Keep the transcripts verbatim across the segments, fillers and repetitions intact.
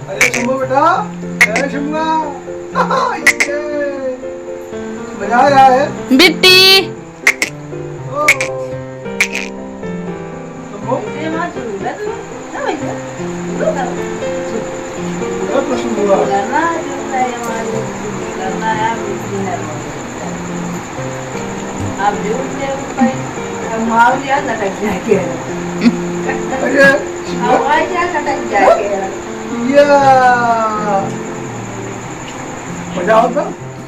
अरे शंभू बेटा, ए शंभुआ, ये मजा आ रहा है। बिट्टी। ओ। शंभू? अरे तो शंभुआ। अब झूठ नहीं उठ पाई। अब मार दिया, लटक जाके। अरे, अब आ जा, लटक जाके। या। मजा होता?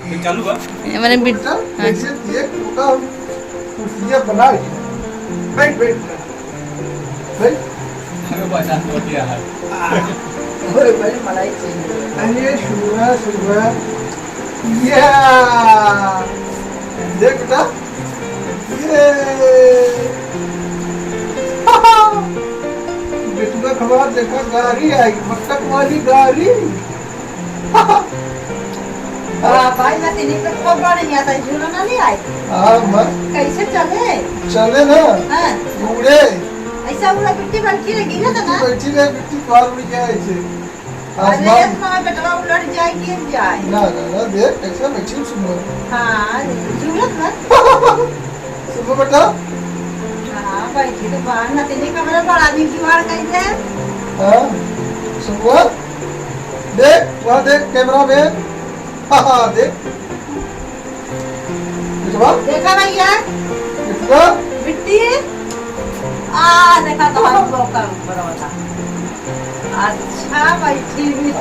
ये चालू बा? ये मैंने बिट-, चल, हाँ। जैसे ये टूटा कुर्सियाँ बना के। बैठ, बैठ, बैठ। बैठ। अरे बच्चा, बढ़िया है। अरे भाई, मलाई चाहिए। अरे, सुबह, सुबह। या। देख बेटा। ये। बेटुआ खबर देखा, गाड़ी आई, मटक वाली गाड़ी। हाँ, भाई, मैं तेरी पे खूब बढ़िया था, झूला ना ले आई। हाँ, मैं कैसे चले? चले ना। हाँ। उड़े। ऐसा उड़ा बिट्टी बैठी रह, गिरे तो ना। बैठी रह, बिट्टी बाहर उड़ गया ऐसे। अरे, आसमान। इतना बेटवा उलट जाए, गिर जाए। ना, ना, ना, देख, कैसे बैठी हूँ सुबह। हाँ, झूलत ना। सुबह बेटा। हाँ, बैठी तो बाहर ना, तेरे कमरा बड़ा दिन जुगाड़ कर दे। हाँ, सुबह। देख, वहाँ देख, कैमरा में। हाँ, हाँ, देख। बिटवा? देखा भैया। बिटवा? बिट्टी। आ, देखा तो हम लोग का ऊपर वाला। अच्छा, बैठी हुई। आ,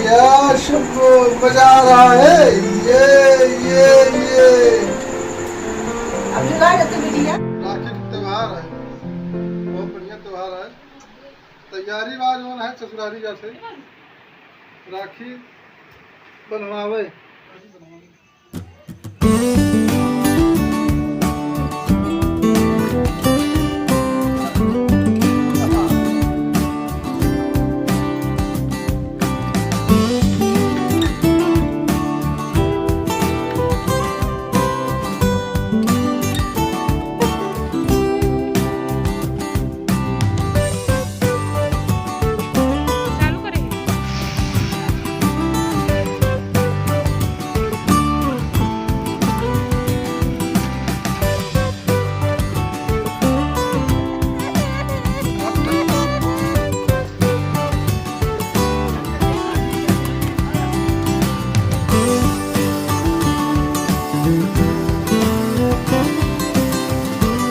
या, शुभ मजा आ रहा है। ये, ये, ये। अब जुगाड़ है तो बिटिया। राखी के त्योहार है, बहुत बढ़िया त्योहार है। तैयारी बा जौन है ससुरारी जात है। राखी बन्हवावे।